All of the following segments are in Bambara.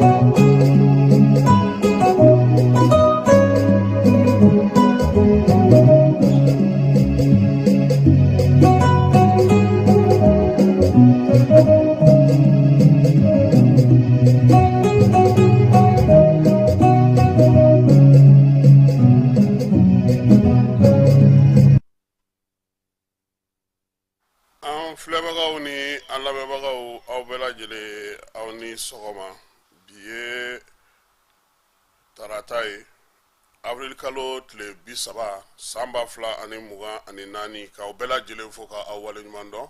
An filɛbagaw ni an lamɛnbagaw, aw bɛɛ lajɛlen, aw ni sɔgɔma. Bi ye tarata ye, avril kalo tile 30, san 2024. K'aw bɛɛ lajɛlen fo ka aw waleɲuman dɔn.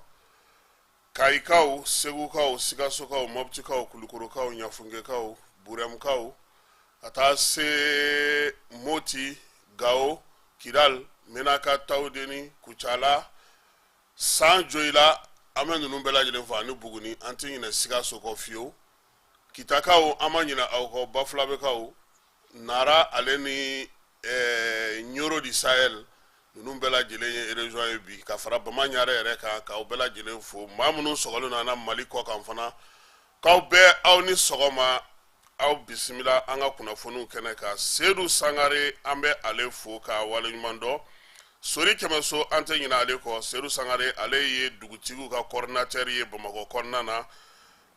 Kayikaw, Segukaw, Sikasokaw, Mɔptikaw, Kulukorokaw, Ɲafunkekaw, Burɛmukaw, ka taa se Moti, Gawo, Kidal, Menaka, Tawudeni, Kucala, San Joyila, an bɛ ninnu bɛɛ lajɛlen fo ani Buguni. An tɛ ɲinɛ Sikaso kɔ fiyewu. Kitakaw, an ma ɲinɛ aw kɔ. Bafulabekaw, Nara ale ni Ɲoro du Sahel, ninnu bɛɛ lajɛlen ye région ye bi, ka fara Bama Ɲare yɛrɛ kan, k'aw bɛɛ lajɛlen fo. Maa minnu sɔgɔlen don an na Mali kɔ kan fana, k'aw bɛɛ aw ni sɔgɔma, aw bisimila an ka kunnafoniw kɛnɛ kan. Sedu Sangare, an bɛ ale fo k'a waleɲuman dɔn. Sori Kɛmɛso, an tɛ ɲinɛ ale kɔ. Sedu Sangare, ale ye dugutigiw ka coordinateur ye Bamakɔ kɔnɔna na.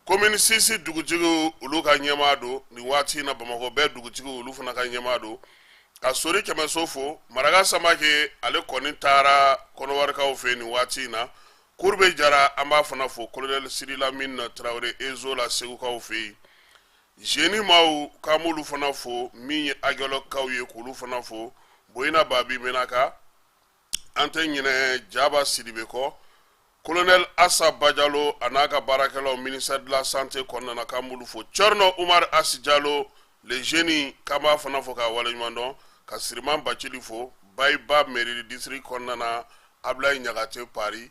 Commune six dugutigiw, olu ka ɲɛmaa don nin waati in na. Bamakɔ bɛɛ dugutigiw, olu fana ka ɲɛmaa don. Ka Sori Kɛmɛso fo. Maraka Samake, ale kɔni taara Kɔnɔwarikaw fɛ nin waati in na. Kurube Jara, an b'a fana fo. Colonel Sidi Lamine Tarawele, Ezo la, Segukaw fɛ yen. Zeni maaw, k'an b'olu fana fo. Min ye Agelɔkaw ye, k'olu fana fo. Boyina Babi Menaka, an tɛ ɲinɛ Jaba Sidibe kɔ. Colonel Asa Bajalo a n'a ka baarakɛlaw ministère de la santé kɔnɔna na, k'an b'olu fo. Cɛrno Umar Asi Jalo le jeune, k'an b'a fana fo k'a waleɲuman dɔn. Ka Siriman Bacili fo Bayiba mairie district kɔnɔna na. Ablaye Ɲagate Paris,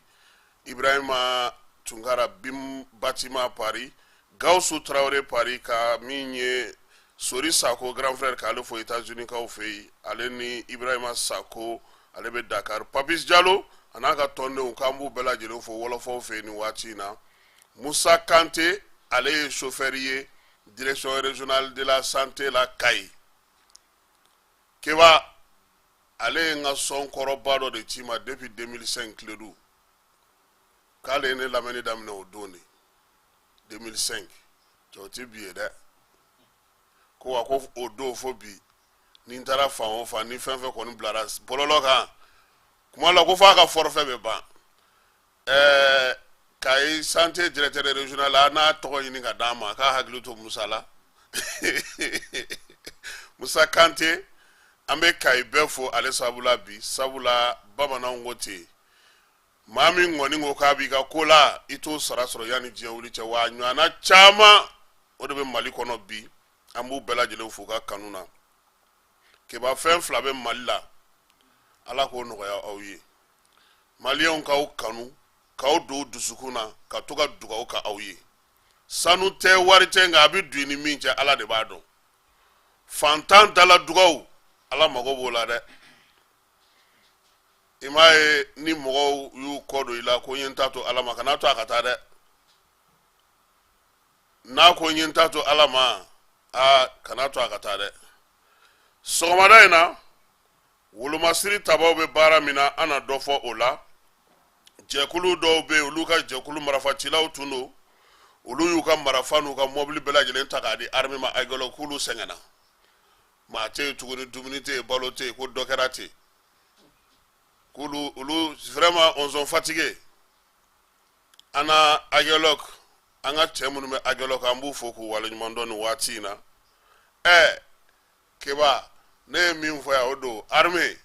Ibrahima Tunkara Bim Batima Paris, Gawusu Tarawele Paris, ka min ye Sori Sako grand frère, k'ale fo États-Unis kaw fɛ yen, ale ni Ibrahima Sako, ale bɛ Dakar. Papis Jalo a n'a ka tɔndenw, k'an b'u bɛɛ lajɛlen fo wɔlɔfɔw fɛ yen nin waati in na. Musa Kante, ale ye chauffeur ye direction régionale de la santé la Kayi. Keba, ale ye n ka son kɔrɔba dɔ de ci ma depuis 2005, Kiledu, k'ale ye ne lamɛnni daminɛ o don de 2005. Cɛw tɛ bi ye dɛ. Ko wa ko o don fo bi, ni n taara fan o fan, ni fɛn fɛn kɔni bilara bɔlɔlɔ kan kuma la, ko f'a ka forfait bɛ ban. Kayi santé directeur régional, a n'a tɔgɔ ɲini ka d'an ma, k'a hakili to Musa la, Musa Kante. An bɛ Kayi bɛɛ fo ale sababu la bi, sabula bamananw ko ten, maa min kɔni ko k'a b'i ka ko la, i t'o sara sɔrɔ yanni diɲɛ wuli cɛ. Wa a ɲɔgɔnna caman o de bɛ Mali kɔnɔ bi. An b'u bɛɛ lajɛlen fo ka kanu na. Keba, fɛn fila bɛ Mali la, Ala k'o nɔgɔya aw ye. Maliyɛnw k'aw kanu, k'aw don dusukun na, ka to ka dugawu kɛ aw ye. Sanu tɛ, wari tɛ, nka a bɛ don i ni min cɛ, Ala de b'a dɔn. Fantan dala dugawu, Ala mago b'o la dɛ. I m'a ye, ni mɔgɔw y'u kɔ don i la ko n ye n ta to Ala ma, kana to a ka taa dɛ. N'a ko n ye n ta to Ala ma, aa, kana to a ka taa dɛ. Sɔgɔmada in na, wolomasiri tabaw bɛ baara min na, an na dɔ fɔ o la. Jɛkulu dɔw bɛ yen, olu ka jɛkulu marafacilaw tun don, olu y'u ka marafa n'u ka mɔbili bɛɛ lajɛlen ta k'a di armée ma. Aigolo, k'olu sɛgɛnna, maa tɛ yen tuguni, dumuni tɛ yen, balo tɛ yen, ko dɔ kɛra ten, k'olu olu vraiment on sont fatigués. An na Aguelhok, an ka cɛ minnu bɛ Aguelhok, an b'u fo k'u waleɲuman dɔn nin waati in na. Keba, ne ye min fɔ yan, o don. Armée,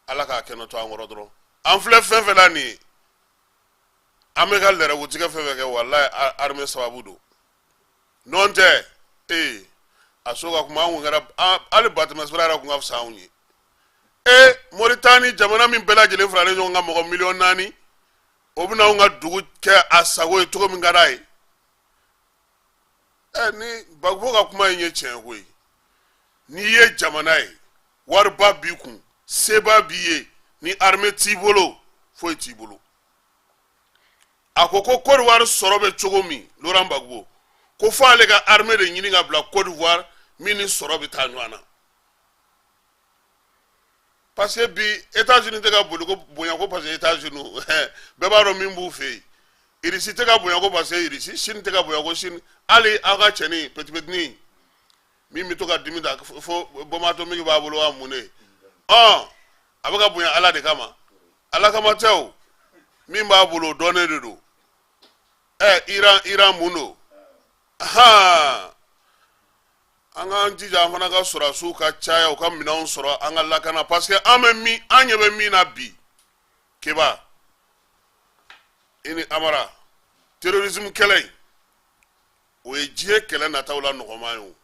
Ala k'a kɛnɛ to an kɔrɔ dɔrɔn. An filɛ fɛn fɛn la nin ye, an bɛ ka lɛrɛkutigɛ fɛn fɛn kɛ, walayi, armée sababu don. N'o tɛ, ee, a so ka kuma, an kun kɛra hali batɛmɛsira yɛrɛ kun ka fisa anw ye. Moritani, jamana min bɛɛ lajɛlen faralen ɲɔgɔn kan, mɔgɔ miliyɔn 4, o bɛna anw ka dugu kɛ a sago ye cogo min ka d'a ye. Ni Gbagbo ka kuma in ye tiɲɛ ko ye, n'i ye jamana ye, wariba b'i kun, seba b'i ye, ni armée t'i bolo, foyi t'i bolo. A ko ko Côte d'Ivoire sɔrɔ bɛ cogo min, Laurent Gbagbo Ko fo ale ka armée de ɲini ka bila Côte d'Ivoire min ni sɔrɔ bɛ taa ɲɔgɔn na, parce que bi États-Unis tɛ ka boli ko bonya ko parce que États-Unis, bɛɛ b'a dɔn min b'u fɛ yen. Irisi tɛ ka bonya ko parce que Irisi, Chine tɛ ka bonya ko Chine. Hali aw ka cɛnin petit petitnin min bɛ to ka dimi ta fo bombe atomique b'a bolo wa mun de, ɔn a bɛ ka bonya Ala de kama. Ala kama tɛ o, min b'a bolo o dɔnnen de don. Iran, Iran mun don? Han, an k'an jija, an fana ka sɔrɔdasiw ka caya, u ka minɛnw sɔrɔ, an ka lakana, parce que an bɛ min, an ɲɛ bɛ min na bi, Keba i ni Amara, terrorisme kɛlɛ in, o ye diɲɛ kɛlɛ nataw la nɔgɔman ye. O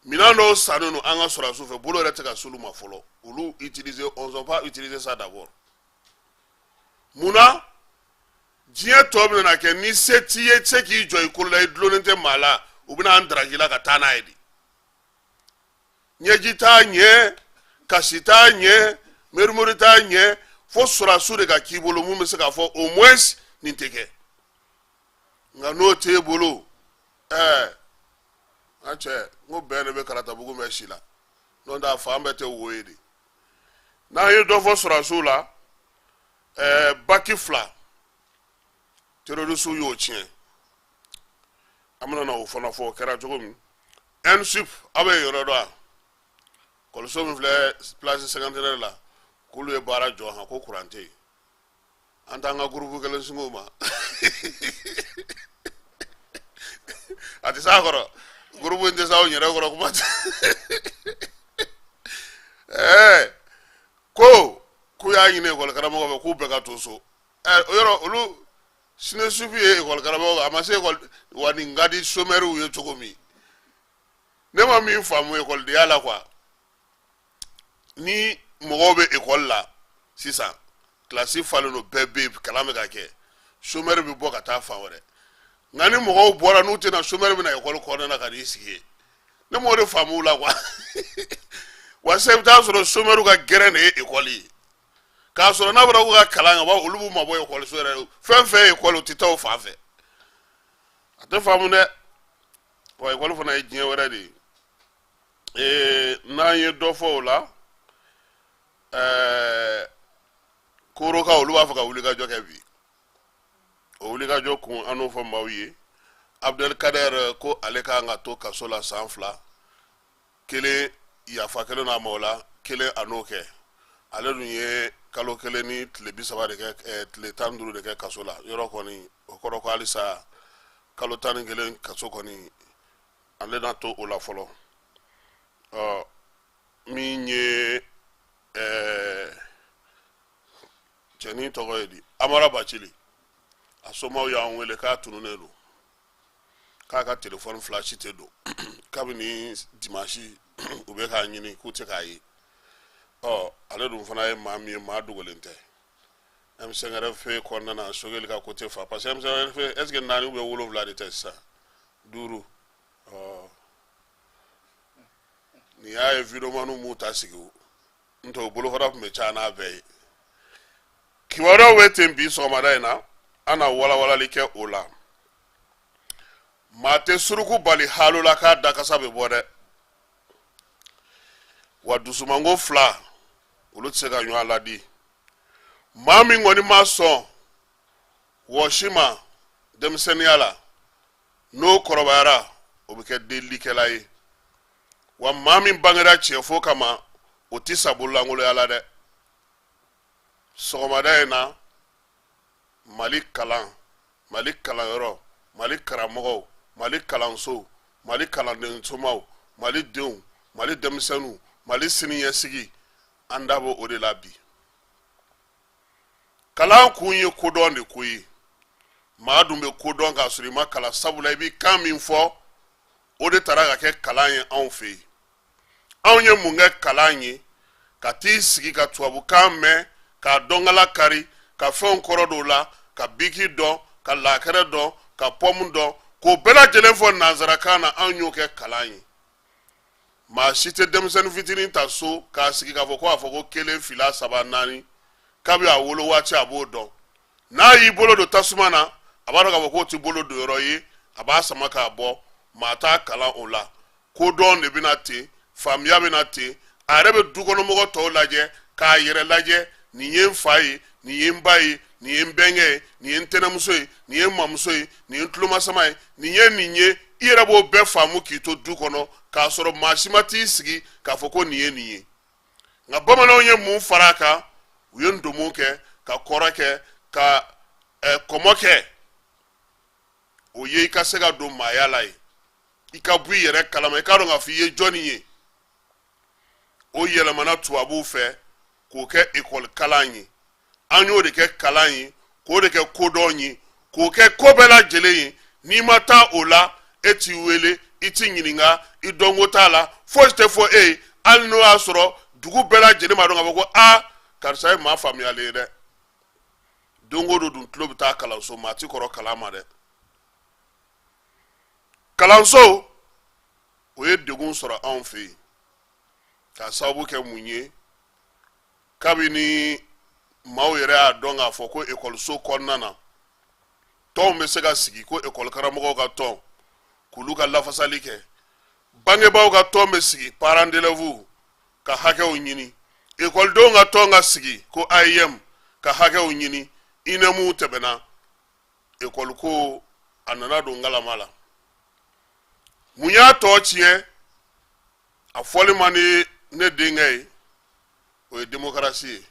minɛn dɔw sannen don an ka sɔrɔdasiw fɛ, bolo yɛrɛ tɛ ka s'olu ma fɔlɔ. Olu utiliser, on ne pas utiliser ça d'abord. Munna diɲɛ tɔ bɛna kɛ ni se t'i ye, se k'i jɔ i kolo la, i dulonnen tɛ maa la, u bɛna an daraki la ka taa n'a ye de? Ɲɛji t'a ɲɛ, kasi t'a ɲɛ, merimori t'a ɲɛ. Fo sɔrɔdasiw de ka k'i bolo mun bɛ se k'a fɔ au moins nin tɛ kɛ. Nka n'o t'e bolo, an cɛ, n ko bɛn de bɛ Karatabugu mɛn si la, n'o tɛ a fan bɛɛ tɛ wo ye de. N'an ye dɔ fɔ sɔrɔdasiw la, baki fila, terrorisiw y'o tiɲɛ, an bɛna na o fana fɔ o kɛra cogo min. ENSUP, aw bɛ yɔrɔ dɔn wa? Kɔliso min filɛ place Cinquantenaire la, k'olu ye baara jɔ han, ko kuran tɛ yen. An t'an ka gurupu kelen sigi o ma, a tɛ s'a kɔrɔ, gurupu in tɛ s'aw yɛrɛ kɔrɔ, kuma tɛ. Ko k'u y'a ɲini ekɔli karamɔgɔ fɛ k'u bɛɛ ka to so. O yɔrɔ olu SYNESUP ye ekɔli karamɔgɔ, a ma se ekɔli wa. Nin ka di somɛriw ye cogo min, ne ma min faamu ekɔlidenya la quoi, ni mɔgɔw bɛ ekɔli la sisan, kilasi falen don, bɛɛ bɛ yen, kalan bɛ ka kɛ, somɛri bɛ bɔ ka taa fan wɛrɛ. Nka ni mɔgɔw bɔra n'u tɛna, somɛri bɛ na ekɔli kɔnɔna na ka n'i sigi yen. Ne m'o de faamu o la quoi. Wa sisan i bɛ taa sɔrɔ somɛriw ka gɛrɛn de ye ekɔli ye, k'a sɔrɔ n'a fɔra k'u ka kalan kɛ, olu b'u mabɔ ekɔliso yɛrɛ, fɛn fɛn ye ekɔli, u tɛ taa o fan fɛ. A tɛ faamu dɛ. Wa ekɔli fana ye diɲɛ wɛrɛ de ye. N'an ye dɔ fɔ o la, korokaw, olu b'a fɛ ka wulikajɔ kɛ bi. O wulikajɔ kun, an n'o fɔ maaw ye. Abdelkader ko ale ka kan ka to kaso la san 2, kelen yafa kelen n'a ma o la, kelen a n'o kɛ. Ale dun ye kalo 1 ni tile 30 de kɛ, tile 15 de kɛ kaso la yɔrɔ kɔni. O kɔrɔ ko halisa kalo 11 kaso kɔni, ale na to o la fɔlɔ. Ɔ min ye cɛnin tɔgɔ ye di, Amara Bacili, a somaw y'an wele k'a tununnen don, k'a ka telefɔni flash tɛ don kabini dimanche. U bɛ k'a ɲini k'u tɛ k'a ye. Ɔ ale dun fana ye maa min ye, maa dogolen tɛ M5RFP kɔnɔna na, Sogɛli ka côté fa, parce que M5RFP, est ce que naani ou bien wolonwula de tɛ sisan, duuru? Ɔ nin y'a ye, videomaniw m'u ta sigi o, n tɛ o bolofara tun bɛ caya n'a bɛɛ ye. Kibaruyaw bɛ ten bi sɔgɔmada in na, an na walawalali kɛ o la. Maa tɛ suruku bali haalo la k'a dakasa bɛ bɔ dɛ. Wa dusumango fila, olu tɛ se ka ɲɔgɔn ladi. Maa min kɔni ma sɔn wɔsi ma denmisɛnninya la, n'o kɔrɔbayara, o bɛ kɛ delilikɛla ye. Wa maa min bangera cɛfo kama, o tɛ sa bololankolonya la dɛ. Sɔgɔmada in na, Mali kalan, Mali kalanyɔrɔ, Mali karamɔgɔw, Mali kalansow, Mali kalanden somaw, Mali denw, Mali denmisɛnninw, Mali siniɲɛsigi, an da b'o de la bi. Kalan kun ye kodɔn de ko ye. Maa dun bɛ kodɔn k'a sɔrɔ i ma kalan, sabula i bɛ kan min fɔ, o de taara ka kɛ kalan ye anw fɛ yen. Anw ye mun kɛ kalan ye? Ka t'i sigi ka tubabukan mɛn, k'a dɔnkala kari, ka fɛnw kɔrɔ dɔw la, ka biki dɔn, ka lakɛrɛ dɔn, ka pɔmu dɔn, k'o bɛɛ lajɛlen fɔ nansarakan na. Anw y'o kɛ kalan ye. Maa si tɛ denmisɛnnin fitinin ta so k'a sigi k'a fɔ ko a fɔ ko 1, 2, 3, 4, kabi a wolo waati a b'o dɔn. N'a y'i bolo don tasuma na, A b'a dɔn k'a fɔ k'o ti bolo don yɔrɔ ye, a b'a sama k'a bɔ. Maa t'a kalan o la. Kodɔn de bɛna ten, faamuya bɛna ten. A yɛrɛ bɛ dukɔnɔmɔgɔ tɔw lajɛ k'a yɛrɛ lajɛ: nin ye n fa ye, nin ye n ba ye, nin ye n bɛnkɛ ye, nin ye n tɛnɛmuso ye, nin ye n mamuso ye, nin ye n tulomasama ye, nin ye nin ye. I yɛrɛ b'o bɛɛ faamu k'i to du kɔnɔ, k'a sɔrɔ maa si ma t'i sigi k'a fɔ ko nin ye nin ye. Nka bamananw ye mun fara a kan? U ye ndomo kɛ ka kɔrɔ kɛ ka kɔmɔ kɛ. O ye i ka se ka don maaya la ye, i ka bɔ i yɛrɛ kalama, i k'a dɔn k'a fɔ i ye jɔnni ye. O yɛlɛmana tubabuw fɛ k'o kɛ ekɔli kalan ye. An y'o de kɛ kalan ye, k'o de kɛ kodɔn ye, k'o kɛ ko bɛɛ lajɛlen ye. N'i ma taa o la, e t'i wele, i t'i ɲininka, i dɔnko t'a la, fosi tɛ fɔ e ye, hali n'o y'a sɔrɔ dugu bɛɛ lajɛlen b'a dɔn k'a fɔ ko aa, karisa ye maa faamuyalen ye dɛ. Don o don dun, tulo bɛ taa kalanso, maa ti kɔrɔ kalan ma dɛ. Kalanso, o ye degun sɔrɔ anw fɛ yen k'a sababu kɛ mun ye? Kabini maaw yɛrɛ y'a dɔn k'a fɔ ko ekɔliso kɔnɔna na, tɔnw bɛ se ka sigi, ko ekɔli karamɔgɔw ka tɔn k'olu ka lafasali kɛ, bangebaaw ka tɔn bɛ sigi, parents d'élèves, ka hakɛw ɲini, ekɔlidenw ka tɔn ka sigi, ko AEEM, ka hakɛw ɲini, INEM tɛmɛna, ekɔli ko a nana don ngalama la. Mun y'a tɔ tiɲɛ? A fɔli man di ne denkɛ ye, o ye demokarasi ye.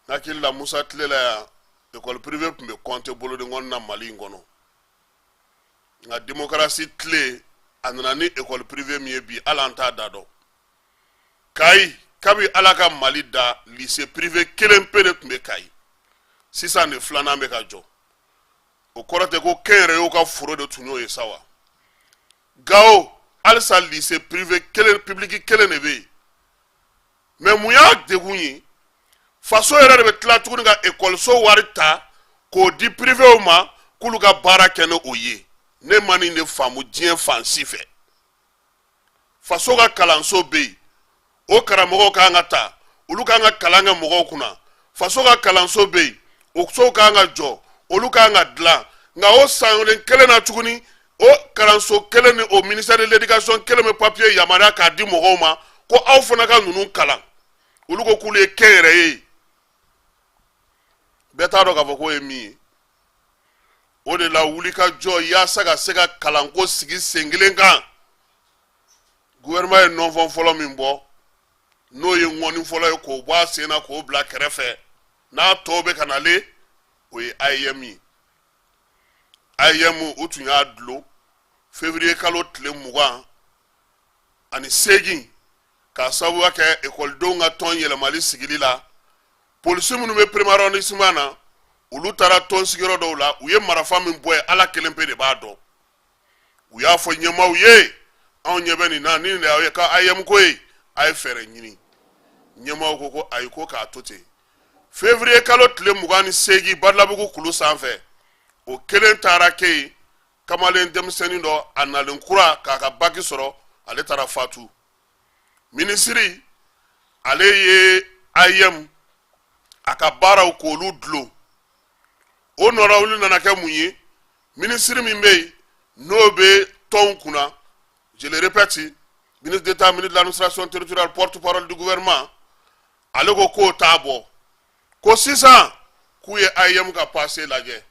N hakili la, Musa tile la yan, ekɔli privé tun bɛ kɔnte bolodenkɔni na Mali in kɔnɔ. Nka demokarasi tile, a nana ni ekɔli privé min ye bi, hali an t'a da dɔn. Kayi, kabi Ala ka Mali da, lycée privé kelen pe de tun bɛ Kayi. Sisan de filanan bɛ ka jɔ. O kɔrɔ tɛ ko kɛnyɛrɛyew ka foro de tun y'o ye sa wa? Gawo, halisa lycée privé kelen, public kelen de bɛ yen. Mais mun y'a degun ye? Faso yɛrɛ de bɛ tila tuguni ka ekɔliso wari ta k'o di privéw ma k'olu ka baara kɛ ni o ye. Ne ma nin de faamu diɲɛ fan si fɛ. Faso ka kalanso bɛ yen, o karamɔgɔw kan ka ta, olu kan ka kalan kɛ mɔgɔw kunna. Faso ka kalanso bɛ yen, o sow kan ka jɔ, olu kan ka dilan. Nka o san kelen na tuguni, o kalanso kelen ni o ministère de l'éducation kelen bɛ papier yamaruya k'a di mɔgɔw ma ko aw fana ka ninnu kalan. Olu ko k'olu ye kɛnyɛrɛye ye. Bɛɛ t'a dɔn k'a fɔ k'o ye min ye. O de la, wuli ka jɔ yaasa ka se ka kalanko sigi sen kelen kan, gouvernement ye nɔnfɔn fɔlɔ min bɔ, n'o ye ŋɔni fɔlɔ ye k'o bɔ a sen na k'o bila kɛrɛfɛ, n'a tɔw bɛ ka nalen, o ye AEEM ye. AEEM, u tun y'a dulon février kalo tile 28 k'a sababuya kɛ ekɔlidenw ka tɔn yɛlɛmali sigili la. Polisi minnu bɛ premier arrondissement na, olu taara tɔn sigiyɔrɔ dɔw la, u ye marifa min bɔ yen, Ala kelen pe de b'a dɔn. U y'a fɔ ɲɛmaaw ye: anw ɲɛ bɛ nin na, ni nin de y'aw ye ka AEEM ko ye, a ye fɛɛrɛ ɲini. Ɲɛmaaw ko ko ayi, ko k'a to ten. Février kalo tile 28, Badalabugu kulu sanfɛ, o kelen taara kɛ yen. Kamalen denmisɛnnin dɔ, a nalen kura k'a ka baki sɔrɔ, ale taara fatu. Minisiri, ale ye AEEM a ka baaraw k'olu dulon. O nɔrɔwuli nana kɛ mun ye? Minisiri min bɛ yen, n'o bɛ tɔnw kunna, je le répète, ministre d'État, ministre de l'administration territoriale, porte-parole du gouvernement, ale ko k'o t'a bɔ, ko sisan k'u ye AEEM ka passé lajɛ.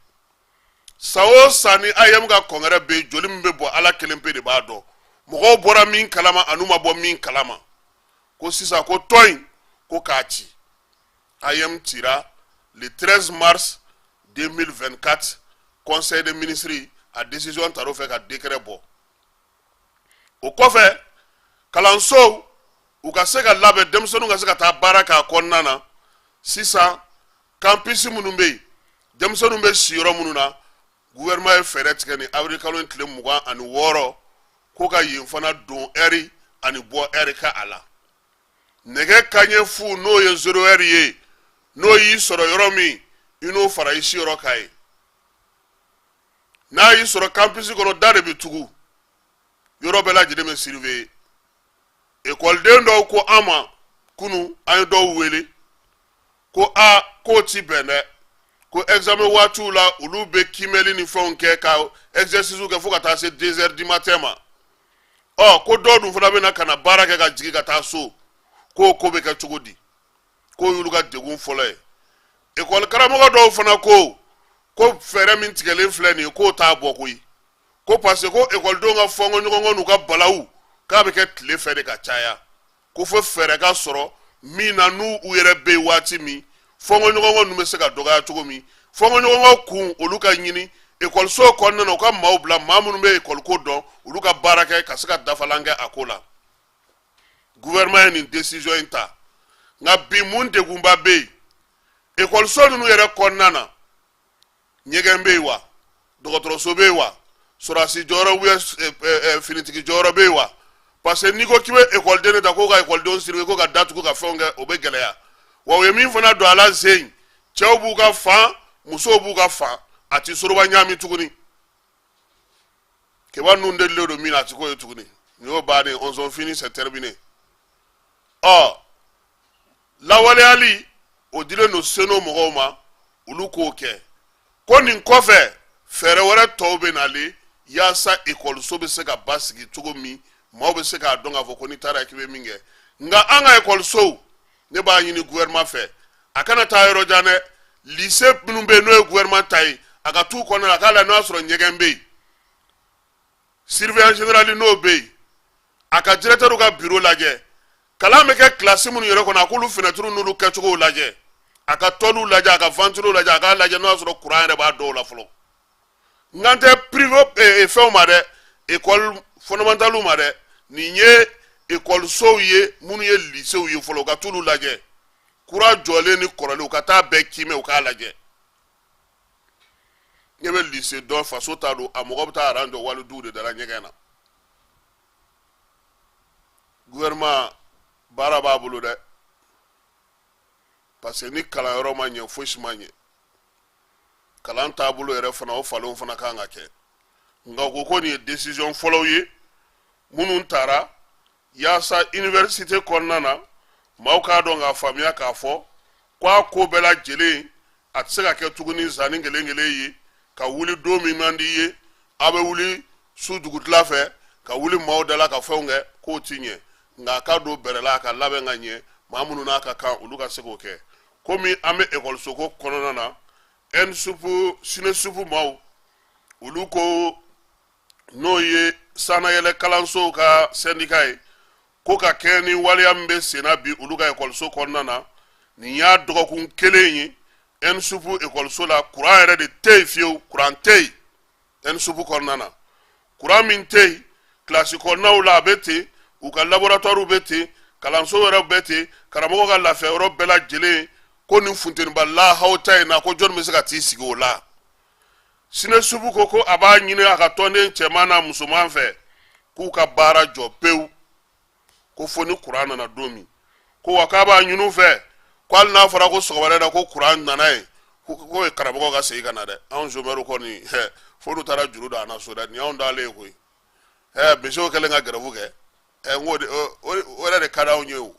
San o san ni AEEM ka congrès bɛ yen, joli min bɛ bɔ, Ala kelen pe de b'a dɔn, mɔgɔw bɔra min kalama an'u ma bɔ min kalama. Ko sisan ko tɔn in, ko k'a ci. AEEM cira le 13 mars 2024. Conseil des ministres a décision tar'o fɛ ka décret bɔ. O kɔfɛ, kalansow u ka se ka labɛn, denmisɛnninw ka se ka taa baara k'a kɔnɔna na. Sisan, campus minnu bɛ yen, denmisɛnninw bɛ si yɔrɔ minnu na, gouvernement ye fɛɛrɛ tigɛ ni avril kalo in tile 26, ko ka yen fana don ɛri ani bɔ ɛri ka a la. Nɛgɛ kaɲɛ fu, n'o ye 0 heure ye, n'o y'i sɔrɔ yɔrɔ min, i n'o fara i siyɔrɔ kan ye. N'a y'i sɔrɔ campus kɔnɔ, da de bɛ tugu, yɔrɔ bɛɛ lajɛlen bɛ surveiller. Ekɔliden dɔw ko an ma kunu, an ye dɔw wele, ko a k'o ti bɛn dɛ. Ko examen waatiw la, olu bɛ kiimɛli ni fɛnw kɛ ka exercice kɛ fo ka taa se 2 heures du matin ma. Ɔ, ko dɔw dun fana bɛ na ka na baara kɛ ka jigin ka taa so, k'o ko bɛ kɛ cogo di? K'o y'olu ka degun fɔlɔ ye. Ekɔli karamɔgɔ dɔw fana ko fɛɛrɛ min tigɛlen filɛ nin ye, k'o t'a bɔ koyi, ko parce que ko ekɔlidenw ka fɔnkɔɲɔgɔnkɔ n'u ka balawu k'a bɛ kɛ tile fɛ de ka caya, ko fo fɛɛrɛ ka sɔrɔ min na n'u u yɛrɛ bɛ yen waati min, fɔnkɔɲɔgɔnkɔ ninnu bɛ se ka dɔgɔya cogo min. Fɔnkɔɲɔgɔnkɔ kun, olu ka ɲini ekɔliso kɔnɔna na, u ka maaw bila, maa minnu bɛ ekɔliko dɔn, olu ka baara kɛ ka se ka dafalan kɛ a ko la. Gouvernement ye nin décision in ta, nka bi mun degunba bɛ yen? Ekɔliso ninnu yɛrɛ kɔnɔna na, ɲɛgɛn bɛ yen wa? Dɔgɔtɔrɔso bɛ yen wa? Sɔrɔdasi jɔyɔrɔ ou bien finitigi jɔyɔrɔ bɛ yen wa? Parce que n'i ko k'i bɛ ekɔliden de ta k'o ka ekɔlidenw surveiller, ko ka datugu ka fɛnw kɛ, o bɛ gɛlɛya. Wa u ye min fana don a la sen, cɛw b'u ka fan, musow b'u ka fan, a ti soroba ɲaami tuguni. Keba ninnu delilen don min na, a ti k'o ye tuguni. Nin y'o bannen, on fini, c'est terminé. Ɔ, lawaleyali o dilen don CENOU mɔgɔw ma, olu k'o kɛ. Ko nin kɔfɛ, fɛɛrɛ wɛrɛ tɔw bɛ nalen yaasa ekɔliso bɛ se ka basigi cogo min, maaw bɛ se k'a dɔn k'a fɔ ko n'i taara k'i bɛ min kɛ. Nka an ka ekɔlisow, ne b'a ɲini gouvernement fɛ, a kana taa yɔrɔ jan dɛ. Lycée minnu bɛ yen, n'o ye gouvernement ta ye, a ka t'u kɔnɔna la, a k'a lajɛ n'o y'a sɔrɔ ɲɛgɛn bɛ yen. Surveillant général n'o bɛ yen, a ka directeur ka bureau lajɛ. Kalan bɛ kɛ kilasi minnu yɛrɛ kɔnɔ, a k'olu fenêtre n'olu kɛcogow lajɛ, a ka tɔliw lajɛ, a ka ventilo lajɛ, a k'a lajɛ n'o y'a sɔrɔ courant yɛrɛ b'a dɔw la fɔlɔ. N kan tɛ privé fɛnw ma dɛ, école fondamentale ma dɛ. Nin ye ekɔlisow ye minnu ye lycéew ye fɔlɔ, u ka t'olu lajɛ, kura jɔlen ni kɔrɔlen, u ka taa bɛɛ kiimɛ, u k'a lajɛ. Ne bɛ lycée dɔ faso ta don, a mɔgɔ bɛ taa rang jɔ waliduw de dara ɲɛgɛn na. Gouvernement baara b'a bolo dɛ, parce que ni kalanyɔrɔ ma ɲɛ, fosi ma ɲɛ. Kalan taabolo yɛrɛ fana, o falenw fana kan ka kɛ. Nka u ko nin ye décision fɔlɔw ye minnu taara yaasa université kɔnɔna na, maaw k'a dɔn k'a faamuya k'a fɔ ko a ko bɛɛ lajɛlen a tɛ se ka kɛ tuguni zanni kelen kelen ye ka wuli don min man di i ye, a bɛ wuli su dugutila fɛ ka wuli maaw da la ka fɛnw kɛ, k'o ti ɲɛ. Nka a ka don bɛrɛ la, a ka labɛn ka ɲɛ, maa minnu n'a ka kan, olu ka se k'o kɛ. Komi an bɛ ekɔliso ko kɔnɔna na, ENSUP, SYNESUP maaw, olu ko, n'o ye sannayɛlɛ kalansow ka syndicat ye, ko ka kɛ ni waleya min bɛ senna bi olu ka ekɔliso kɔnɔna na, nin y'a dɔgɔkun kelen ye ENSUP ekɔliso la, kuran yɛrɛ de tɛ yen fiyewu. Kuran tɛ yen ENSUP kɔnɔna na. Kuran min tɛ yen, kilasi kɔnɔnaw la a bɛ ten, u ka laboratoire bɛ ten, kalanso yɛrɛ bɛ ten, karamɔgɔ ka lafiya yɔrɔ bɛɛ lajɛlen. Ko nin funteniba lahaw ta in na, ko jɔnni bɛ se ka t'i sigi o la? SYNESUP ko a b'a ɲini a ka tɔnden cɛman n'a musoman fɛ k'u ka baara jɔ pewu, ko fo ni kuran nana don min. Ko wa k'a b'a ɲini u fɛ ko hali n'a fɔra ko sɔgɔmada na ko kuran nana yen, k'o ye karamɔgɔ ka segin ka na dɛ. Anw somɛriw kɔni, fo n'u taara juru don an na so dɛ. Nin y'anw dalen ye koyi. Misiw kɛlen ka gɛrɛfu kɛ, n ko o yɛrɛ de ka di anw ye o.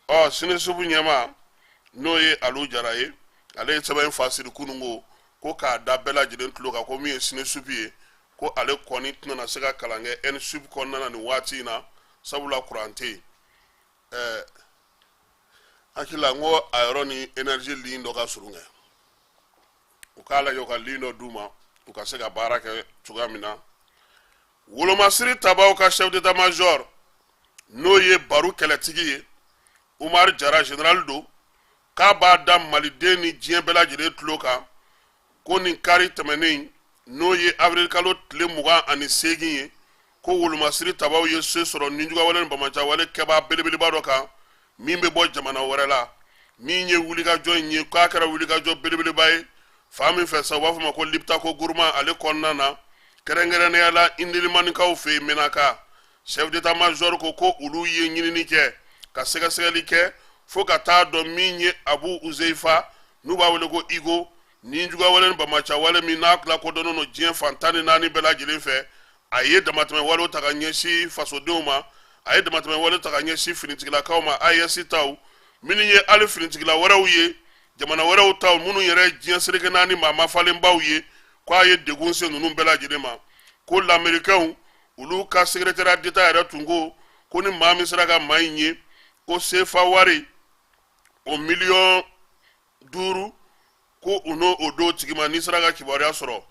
Ɔ, SYNESUP ɲɛmaa, n'o ye Alu Jara ye, ale ye sɛbɛn in fasiri kunun ko k'a da bɛɛ lajɛlen tulo kan ko min ye SYNESUP ye, ko ale kɔni tɛna se ka kalan kɛ ENSUP kɔnɔna na nin waati in na, sabula kuran tɛ yen. Hakili la n ko a yɔrɔ ni énergie ligne dɔ ka surun kɛ, u k'a lajɛ u ka ligne dɔ d'u ma, u ka se ka baara kɛ cogoya min na. Wolomasiri tabaw ka chef d'état major, n'o ye Baru kɛlɛtigi ye, Umar Jara, général don, k'a b'a da maliden ni diɲɛ bɛɛ lajɛlen tulo kan ko nin kari tɛmɛnen, n'o ye avril kalo tile 28 ye, ko wolomasiri tabaw ye se sɔrɔ nijuguyawale ni banbaanciwale kɛbaa belebeleba dɔ kan min bɛ bɔ jamana wɛrɛ la. Min ye wulikajɔ in ye, k'a kɛra wulikajɔ belebeleba ye fan min fɛ sa, u b'a fɔ ma ko Liptako Gourma, ale kɔnɔna na, kɛrɛnkɛrɛnnenya la Indilimanikaw fɛ yen, Menaka. Chef d'état major ko olu ye ɲinini kɛ ka sɛgɛsɛgɛli kɛ fo ka taa dɔn min ye Abu Uzeifa, n'u b'a wele ko Igo, nijuguyawale ni banbaanciwale min n'a lakodɔnnen don diɲɛ fan 14 bɛɛ lajɛlen fɛ. A ye damatɛmɛ walew ta ka ɲɛsin fasodenw ma, a ye damatɛmɛ wale ta ka ɲɛsin finitigilakaw ma, AES taw minnu ye, hali finitigila wɛrɛw ye. Jamana wɛrɛw taw minnu yɛrɛ ye diɲɛ seleke naani maa mafalenbaw ye, ko a ye degun se ninnu bɛɛ lajɛlen ma. Ko lamerikɛnw olu ka secrétaire d'État yɛrɛ tun ko ko ni maa min sera ka maa in ye, ko sefa wari o miliyɔn 5, ko u n'o o d'o tigi ma n'i sera ka kibaruya sɔrɔ.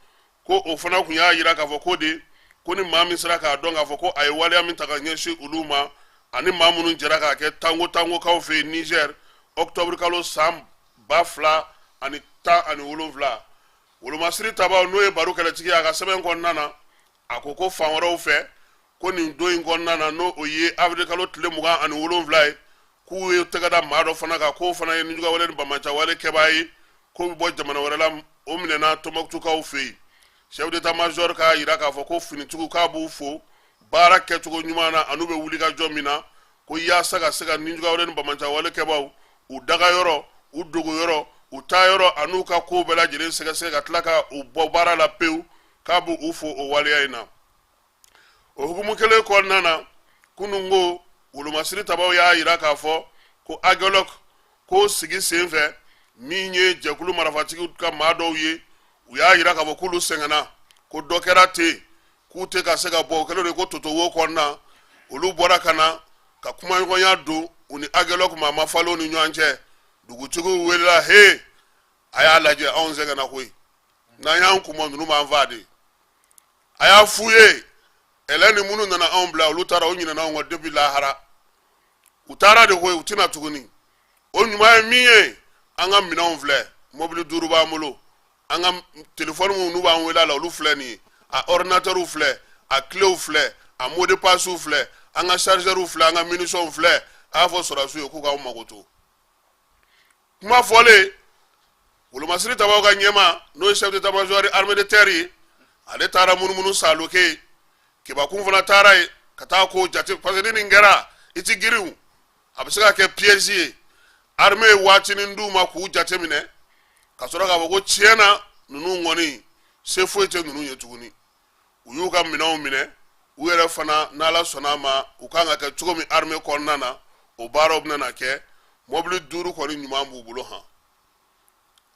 Ko o fana tun y'a yira k'a fɔ ko de ko ni maa min sera k'a dɔn k'a fɔ ko a ye waleya min ta ka ɲɛsin olu ma ani maa minnu jɛra k'a kɛ tango tangokaw fɛ yen Niger octobre kalo san 2017. Wolomasiri tabaw, n'o ye baro kɛlɛtigi ye, a ka sɛbɛn kɔnɔna na, a ko ko fan wɛrɛw fɛ, ko nin don in kɔnɔna na, n'o o ye avril kalo tile 27 ye, k'u ye tɛgɛ da maa dɔ fana kan, k'o fana ye nijuguyawale ni banbaanciwale kɛbaa ye, k'o bɛ bɔ jamana wɛrɛ la, o minɛna Tɔnbɔkutukaw fɛ yen. Chef d'état major k'a yira k'a fɔ ko finitigiw k'a b'u fo baara kɛcogo ɲuman na an'u bɛ wulikajɔ min na, ko yaasa ka se ka nijuguyawale ni banbaanciwale kɛbaaw u dagayɔrɔ, u dogoyɔrɔ, u taayɔrɔ an'u ka kow bɛɛ lajɛlen sɛgɛsɛgɛ ka tila ka u bɔ baara la pewu, k'a b'u fo o waleya in na. O hukumu kelen kɔnɔna na, kununko wolomasiri tabaw y'a yira k'a fɔ ko Aguelhok ko sigi senfɛ, min ye jɛkulu marafatigiw ka maa dɔw ye, u y'a yira k'a fɔ k'olu sɛgɛnna, ko dɔ kɛra ten k'u tɛ ka se ka bɔ, o kɛlen de ko totowo kɔnɔna. Olu bɔra ka na ka kumaɲɔgɔnya don u ni Aguelhok maa mafalenw ni ɲɔgɔn cɛ. Dugutigiw welela, he, a y'a lajɛ, anw sɛgɛnna koyi, n'an y'an kunbɔ ninnu b'an faa de. A y'a f'u ye, ɛlɛ ni minnu nana anw bila, olu taara, u ɲinɛna anw kɔ depuis lahara, u taara de koyi, u tɛna tuguni. O ɲuman ye min ye, an ka minɛnw filɛ, mɔbili 5 b'an bolo, an ka telefɔni minnu b'an wele a la, olu filɛ nin ye, a ordinateurw filɛ, a kilew filɛ, a mot de passew filɛ, an ka chargeurw filɛ, an ka munitionw filɛ. A y'a fɔ sɔrɔdasiw ye k'u k'aw mago to. Kuma fɔlen, wolomasiri tabaw ka ɲɛmaa, n'o ye chef d'état major armée de terre ye, ale taara munumunu Saloke. Kebakun fana taara yen ka taa ko jate, parce que ni nin kɛra, i ti girin, a bɛ se ka kɛ piège ye. Armée ye waatinin d'u ma k'u jate minɛ ka sɔrɔ k'a fɔ ko tiɲɛ na ninnu kɔni se foyi tɛ ninnu ye tuguni. U y'u ka minɛnw minɛ, u yɛrɛ fana, n'Ala sɔnna a ma, u kan ka kɛ cogo min armée kɔnɔna na, o baaraw bɛna na kɛ. Mɔbili 5 kɔni ɲuman b'u bolo han.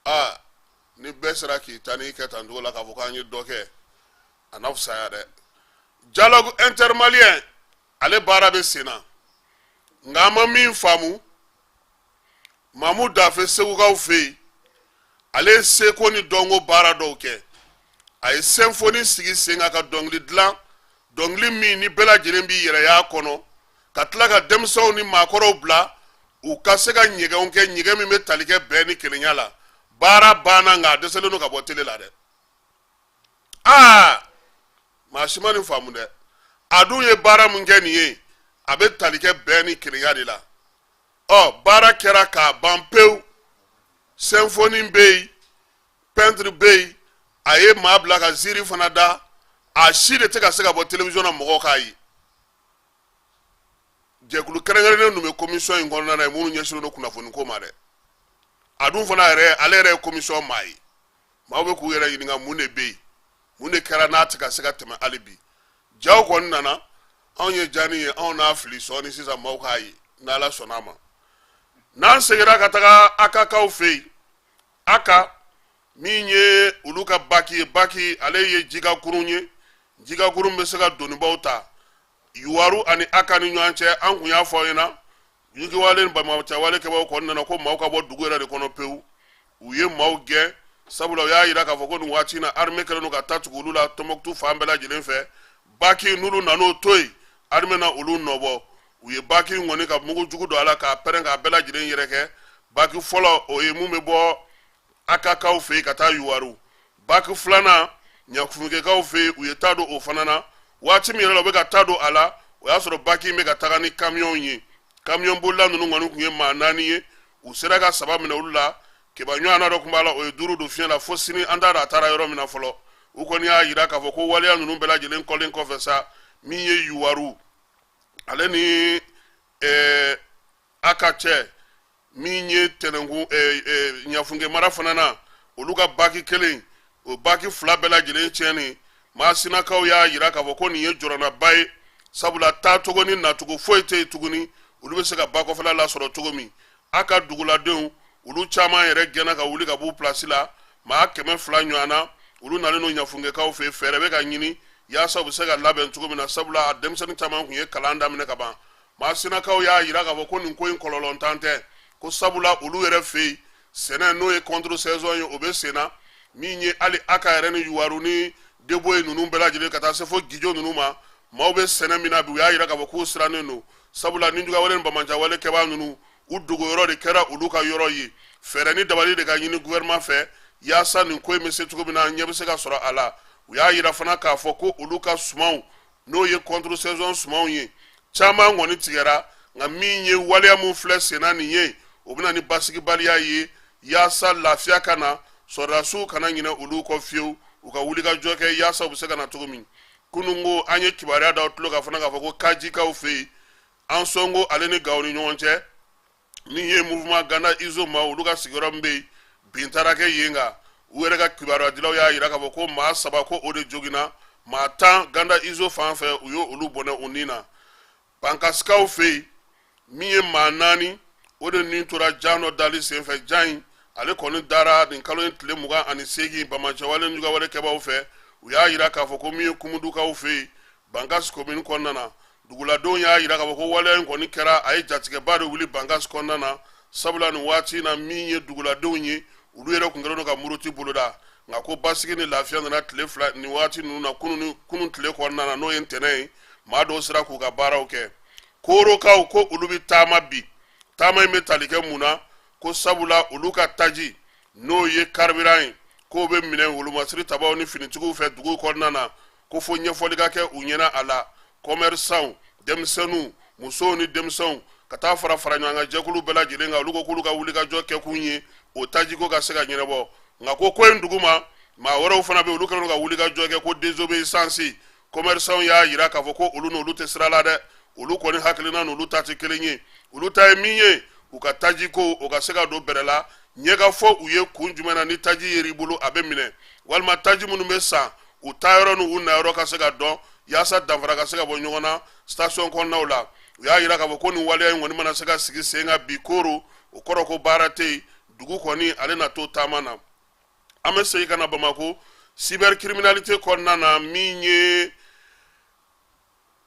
Aa, ni bɛɛ sera k'i ta n'i kɛ tan cogo la k'a fɔ k'an ye dɔ kɛ, a na fisaya dɛ. Dialogue intermalien, ale baara bɛ sen na, nka an ma min faamu, Mamu Dafe Segukaw fɛ yen, ale ye seko ni dɔnko baara dɔw kɛ. A ye symphonie sigi sen kan ka dɔnkili dilan, dɔnkili min ni bɛɛ lajɛlen b'i yɛrɛ y'a kɔnɔ, ka tila ka denmisɛnw ni maakɔrɔw bila u ka se ka ɲɛgɛnw kɛ, ɲɛgɛn min bɛ tali kɛ bɛn ni kelenya la. Baara banna, nka a dɛsɛlen don ka bɔ tele la dɛ. Aa, maa si ma nin faamu dɛ. A dun ye baara min kɛ nin ye, a bɛ tali kɛ bɛn ni kelenya de la. Ɔ, baara kɛra k'a ban pewu, symphonie bɛ yen, peintre bɛ yen, a ye maa bila ka ziiri fana da, a si de tɛ ka se ka bɔ télévision na mɔgɔw k'a ye. Jɛkulu kɛrɛnkɛrɛnnen tun bɛ commission in kɔnɔna na minnu ɲɛsinnen don kunnafoni ko ma dɛ. A dun fana yɛrɛ, ale yɛrɛ ye commission maa ye. Maaw bɛ k'u yɛrɛ ɲininka mun de bɛ yen, mun de kɛra n'a tɛ ka se ka tɛmɛ hali bi. Jaw kɔni nana, anw ye jani ye, anw n'a fili sɔɔni sisan maaw k'a ye, n'Ala sɔnna a ma. N'an seginna ka taga Akakaw fɛ yen, Aka min ye olu ka baki ye, baki ale ye jikakurun ye, jikakurun bɛ se ka donibaw ta Yuwaru ani Aka ni ɲɔgɔn cɛ. An kun y'a fɔ aw ɲɛna, yiriwale ni banbaanciwale kɛbaaw kɔni nana ko maaw ka bɔ dugu yɛrɛ de kɔnɔ pewu. U ye maaw gɛn, sabula u y'a yira k'a fɔ ko nin waati in na armée kɛlen don ka ta tugu olu la Tɔnbɔkutu fan bɛɛ lajɛlen fɛ. Baki n'olu nan'o to yen, armée na olu nɔbɔ. U ye baki in kɔni ka mugu jugu don a la k'a pɛrɛn k'a bɛɛ lajɛlen yɛrɛkɛ. Baki fɔlɔ, o ye mun bɛ bɔ Akakaw fɛ yen ka taa Yuwaru. Baki filanan, Ɲafunkekaw fɛ yen, u ye ta don o fana na. Waati min yɛrɛ la u bɛ ka ta don a la, o y'a sɔrɔ baki in bɛ ka taga ni kamiyɔnw ye. Kamiyɔn bolila ninnu kɔni tun ye maa 4 ye, u sera ka 3 minɛ olu la. Keba ɲɔgɔnna dɔ tun b'a la, o ye 5 don fiɲɛ la. Fo sini an t'a dɔn a taara yɔrɔ min na fɔlɔ. U kɔni y'a yira k'a fɔ ko waleya ninnu bɛɛ lajɛlen kɔlen kɔfɛ sa, min ye Yuwaru ale ni Aka cɛ, min ye tɛnɛnkun Ɲafunke mara fana na, olu ka baki kelen, o baki 2 bɛɛ lajɛlen tiɲɛni, Masinakaw y'a yira k'a fɔ ko nin ye jɔrɔnaba ye, sabula taacogo ni nacogo foyi tɛ yen tuguni, olu bɛ se ka ba kɔfɛla lasɔrɔ cogo min. Aka duguladenw, Olu caman yɛrɛ gɛnna ka wuli ka b'u pilasi la. Maa 200 ɲɔgɔn na, olu nalen don Ɲafunkɛkaw fɛ. Fɛɛrɛ bɛ ka ɲini yaasa u bɛ se ka labɛn cogo min na, sabula a denmisɛnnin caman tun ye kalan daminɛ ka ban. Masinakaw y'a yira k'a fɔ ko nin ko in kɔlɔlɔntan tɛ, ko sabula olu yɛrɛ fɛ yen, sɛnɛ n'o ye contre saison ye, o bɛ sen na. Min ye hali Aka yɛrɛ ni Yuwaru ni Deboye ninnu bɛɛ lajɛlen, ka taa se fo Gijo ninnu ma, maaw bɛ sɛnɛ min na bi, u y'a yira k'a fɔ k'u sirannen don, sabula nijuguyawale ni banbaanciwale kɛbaa ninnu, u dogoyɔrɔ de kɛra olu ka yɔrɔ ye. Fɛɛrɛ ni dabali de ka ɲini gouvernement fɛ yaasa nin ko in bɛ se cogo min na, ɲɛ bɛ se ka sɔrɔ a la. U y'a yira fana k'a fɔ ko olu ka sumanw, n'o ye contre saison sumanw ye, caman kɔni tigɛra, nka min ye waleya min filɛ senna nin ye, o bɛna ni basigibaliya ye. Yaasa lafiya ka na, sɔrɔdasiw kana ɲinɛ olu kɔ fiyewu, u ka wulikajɔ kɛ yaasa u bɛ se ka na cogo min. Kununko an ye kibaruya d'aw tulo kan fana k'a fɔ ko Kajikaw fɛ yen, Ansongo ale ni Gawo ni ɲɔgɔn cɛ, min ye mouvement Ganda Izo ma, olu ka sigiyɔrɔ min bɛ yen, bin taara kɛ yen kan. U yɛrɛ ka kibaruyadilaw y'a yira k'a fɔ ko maa 3 ko o de joginna, maa 10 Ganda Izo fan fɛ, u ye olu bɔnɛ u ni na. Bankasikaw fɛ yen, min ye maa 4, o de ni tora jan dɔ dali senfɛ. Jan in ale kɔni dara nin kalo in tile 28 banbaanciwale nijuguyawale kɛbaaw fɛ. U y'a yira k'a fɔ ko min ye Kumudukaw fɛ yen, Bankasi komini kɔnɔna na, duguladenw y'a yira k'a fɔ ko waleya in kɔni kɛra, a ye jatigɛba de wuli Bankasi kɔnɔna na, sabula nin waati in na, min ye duguladenw ye, olu yɛrɛ kun kɛlen don ka muruti boloda. Nka ko basigi ni lafiya nana tile 2 nin waati ninnu na, kunun ni kunun tile kɔnɔna na, n'o ye ntɛnɛn ye, maa dɔw sera k'u ka baaraw kɛ. Korokaw ko olu bɛ taama bi. Taama in bɛ tali kɛ mun na? Ko sabula olu ka taji, n'o ye carburant ye, k'o bɛ minɛ wolomasiri tabaw ni finitigiw fɛ dugu kɔnɔna na, ko fo ɲɛfɔli ka kɛ u ɲɛna a la. Commerçants, denmisɛnninw, musow ni denmisɛnw, ka taa fara fara ɲɔgɔn kan jɛkulu bɛɛ lajɛlen kan, olu ko k'olu ka wulikajɔ kɛkun ye o tajiko ka se ka ɲɛnabɔ. Nka ko ko in duguma, maa wɛrɛw fana bɛ, olu kɛlen don ka wulikajɔ kɛ ko désobéissance. Commerçants y'a yira k'a fɔ ko olu n'olu tɛ sira la dɛ, olu kɔni hakilina n'olu ta tɛ kelen ye. Olu ta ye min ye, u ka tajiko o ka se ka don bɛrɛ la, ɲɛ ka fɔ u ye kun jumɛn na ni taji yer'i bolo a bɛ minɛ, walima taji minnu bɛ san, u taayɔrɔ n'u nayɔrɔ ka se ka dɔn, yaasa danfara ka se ka bɔ ɲɔgɔn na station kɔnɔnaw la. U y'a yira k'a fɔ ko nin waleya in kɔni mana se ka sigi sen kan bi Koro, o kɔrɔ ko baara tɛ yen, dugu kɔni ale na to taama na. An bɛ segin ka na Bamakɔ cybercriminalité kɔnɔna na. Min ye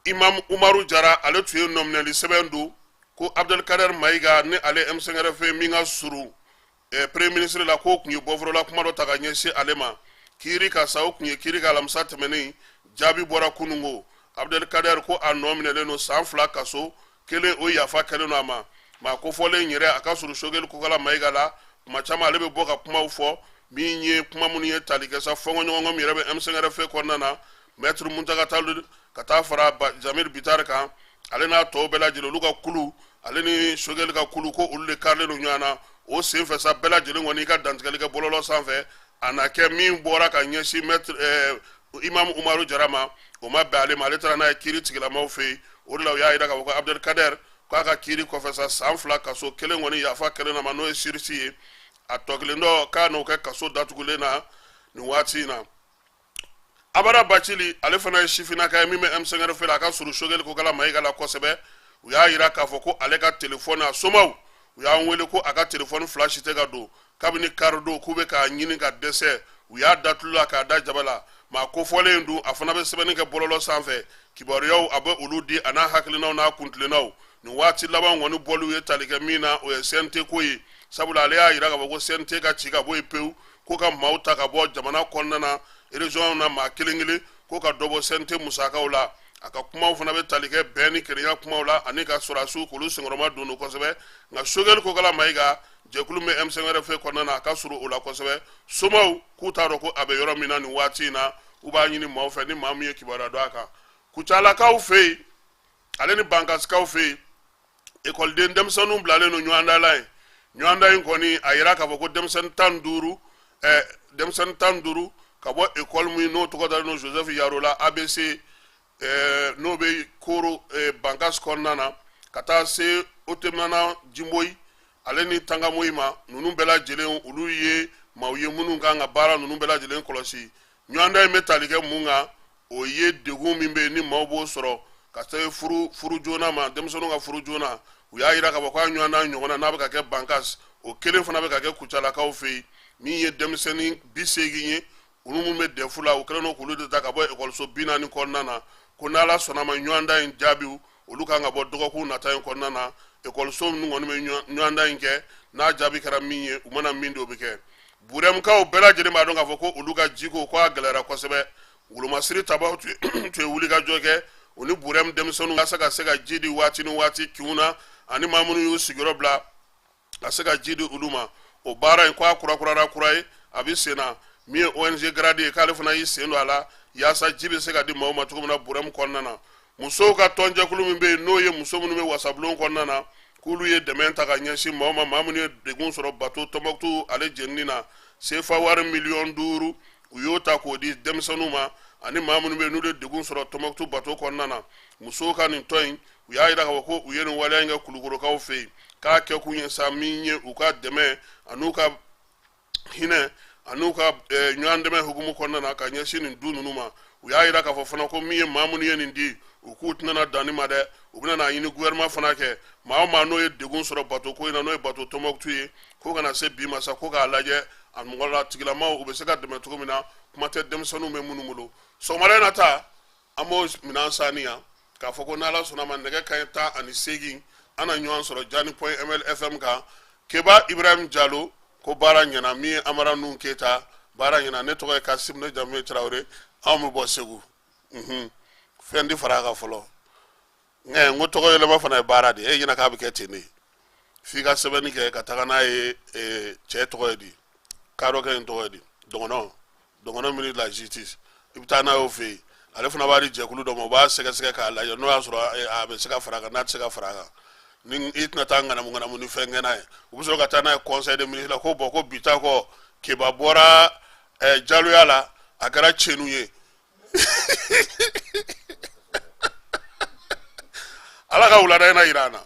Imam Umaru Jara, ale tun ye nɔminɛli sɛbɛn don ko Abdelkader Mayiga ni ale M5RFP min ka surun premier ministre la, k'o tun ye bɔforola kuma dɔ ta ka ɲɛsin ale ma. Kiiri ka sa, o tun ye kiiri ka alamisa tɛmɛnen, jaabi bɔra kununko. Abdelkader ko a nɔ minɛlen don san 2 kaso, kelen o yafa kɛlen don a ma. Maa kofɔlen yɛrɛ, a ka surun Choguel Kokala Mayiga la. Kuma caman ale bɛ bɔ ka kumaw fɔ, min ye kuma minnu ye tali kɛ sa fɔnkɔɲɔgɔnkɔ min yɛrɛ bɛ M5RFP kɔnɔna na, maître Muntaga Tall ka taa fara Jamil Bittar kan, ale n'a tɔw bɛɛ lajɛlen, olu ka kulu, ale ni Choguel ka kulu, ko olu de karilen don ɲɔgɔn na. O senfɛ sa, bɛɛ lajɛlen kɔni i ka dantigɛli kɛ bɔlɔlɔ sanfɛ, a na kɛ min bɔra ka ɲɛsin maître Imam Umaru Jara ma, o ma bɛn ale ma. Ale taara n'a ye kiiri tigilamaw fɛ yen. O de la u y'a yira k'a fɔ ko Abdelkader k'a ka kiiri kɔfɛ sa, san 2 kaso, kelen kɔni yafa kɛlen a ma, n'o ye sursis ye, a tɔ kelen dɔ k'a n'o kɛ kaso datugulen na nin waati in na. Abara Bacili, ale fana ye sifinnaka ye min bɛ M5RFP la, a ka surun Choguel Kokala Mayiga la kosɛbɛ. U y'a yira k'a fɔ ko ale ka telefɔni, a somaw u y'an wele ko a ka telefɔni fila si tɛ ka don kabini karidon, k'u bɛ k'a ɲini ka dɛsɛ. U y'a da tulu la k'a da jaba la. Maa kofɔlen dun, a fana bɛ sɛbɛnni kɛ bɔlɔlɔ sanfɛ, kibaruyaw a bɛ olu di, a n'a hakilinaw n'a kuntilennaw. Nin waati laban kɔni bɔliw ye tali kɛ min na, o ye CNT ko ye, sabula ale y'a yira k'a fɔ ko CNT ka ci ka bɔ yen pewu, ko ka maaw ta ka bɔ jamana kɔnɔna na, région na, maa kelen kelen, ko ka dɔ bɔ CNT musakaw la. A ka kumaw fana bɛ tali kɛ bɛn ni kelenya kumaw la, ani ka sɔrɔdasiw k'olu senkɔrɔma don kosɛbɛ. Nka Choguel Kokala Mayiga, jɛkulu bɛ M5RFP kɔnɔna na, a ka surun o la kosɛbɛ. Somaw k'u t'a dɔn ko a bɛ yɔrɔ min na nin waati in na. U b'a ɲini maaw fɛ, ni maa min ye kibaruya dɔn a kan Kucalakaw fɛ yen, ale ni Bankasikaw fɛ yen, ekɔliden denmisɛnninw bilalen don ɲɔgɔndan la yen. Ɲɔgɔndan in kɔni, a yira k'a fɔ ko denmisɛnnin 15, denmisɛnnin 15 ka bɔ ekɔli min n'o tɔgɔ dalen don Joseph Yaro la, ABC, n'o bɛ Koro Bankas kɔnɔna na, ka taa se Otemana Jimboyi ale ni Tangamoyi ma, ninnu bɛɛ lajɛlen, olu ye maaw ye minnu kan ka baara ninnu bɛɛ lajɛlen kɔlɔsi. Ɲɔgɔndan in bɛ tali kɛ mun kan? O ye degun min bɛ yen ni maaw b'o sɔrɔ ka se furu joona ma, denmisɛnninw ka furu joona. U y'a yira k'a fɔ k'a ɲɔgɔndan ɲɔgɔnna n'a bɛ ka kɛ Bankas, O kelen fana bɛ ka kɛ Kucalakaw fɛ yen, min ye denmisɛnnin 80 ye, olu minnu bɛ DEF la, u kɛlen don k'olu de ta ka bɔ ekɔliso 40 kɔnɔna na. Ko n'Ala sɔnna ma, ɲɔgɔndan in jaabiw olu kan ka bɔ dɔgɔkun nata in kɔnɔna na. Ekɔliso minnu kɔni bɛ ɲɔgɔndan in kɛ, n'a jaabi kɛra min ye, u mana min di, o bɛ kɛ. Burɛmukaw bɛɛ lajɛlen b'a dɔn k'a fɔ ko olu ka jiko ko a gɛlɛyara kosɛbɛ. Wolomasiri tabaw tun ye wulikajɔ kɛ u ni Burɛmu denmisɛnninw walasa ka se ka ji di waati ni waati kinw na, ani maa minnu y'u sigiyɔrɔ bila ka se ka ji di olu ma. O baara in ko a kurakurara kura ye, a bɛ sen na. Min ye ONG Gradi ye, k'ale fana y'i sen don a la yaasa ji bɛ se ka di maaw ma cogo min na Burɛmu kɔnɔna na. Musow ka tɔnjɛkulu min bɛ yen, n'o ye muso minnu bɛ wasabulon kɔnɔna na, k'olu ye dɛmɛ ta ka ɲɛsin maaw ma, maa minnu ye degun sɔrɔ bato Tɔnbɔkutu ale jenini na. Sefa wari miliyɔn 5, u y'o ta k'o di denmisɛnninw ma ani maa minnu bɛ yen n'olu ye degun sɔrɔ Tɔnbɔkutu bato kɔnɔna na. Musow ka nin tɔn in, u y'a jira k'a fɔ ko u ye nin waleya in kɛ Kulukorokaw fɛ yen, k'a kɛkun ye sa min ye u ka dɛmɛ an'u ka hinɛ an'u ka ɲɔgɔn dɛmɛ hukumu kɔnɔna na ka ɲɛsin nin du ninnu ma. U y'a jira k'a fɔ fana ko min ye maa minnu ye nin di, u k'u tɛna na dan nin ma dɛ, u bɛna n'a ɲini gouvernement fana kɛ, maa o maa n'o ye degun sɔrɔ bato ko in na, n'o ye bato Tɔnbɔkutu ye, ko kana se bi ma sa, ko k'a lajɛ a mɔgɔ la tigilamaw u bɛ se ka dɛmɛ cogo min na, kuma tɛ denmisɛnninw bɛ minnu bolo. Sɔgɔmada in na ta, an b'o minɛn sanni yan k'a fɔ ko n'Ala sɔnna ma, nɛgɛ kanɲɛ 18, an na ɲɔgɔn sɔrɔ Jani point ml FM kan. Keba Ibrahim Jalo ko baara ɲɛna. Min ye Amara Nuhu Keyita, baara ɲɛna. Ne tɔgɔ ye Kasim, ne jamu ye Tarawele. Anw bɛ bɔ Segu. Fɛn di fara a kan fɔlɔ. Nka n ko tɔgɔ yɛlɛma fana ye baara de ye. E ɲɛna k'a bɛ kɛ ten de, f'i ka sɛbɛnni kɛ ka taga n'a ye. Cɛ tɔgɔ ye di, kadɔkɛ in tɔgɔ ye di, dɔgɔnɔ dɔgɔnɔ ministre de la justice, i bɛ taa n'a y'o fɛ yen, ale fana b'a di jɛkulu dɔ ma, u b'a sɛgɛsɛgɛ k'a lajɛ n'o y'a sɔrɔ a bɛ se ka fara a kan, n'a tɛ se ka fara a kan. Ni i tɛna taa ŋanamu ŋanamu ni fɛn kɛ n'a ye, u bɛ sɔrɔ ka taa n'a ye conseil des ministres la, ko bɔn, ko bi ta kɔ, Keba bɔra jaloya la, a kɛra cɛnu ye. Ala ka wulada in na yira an na.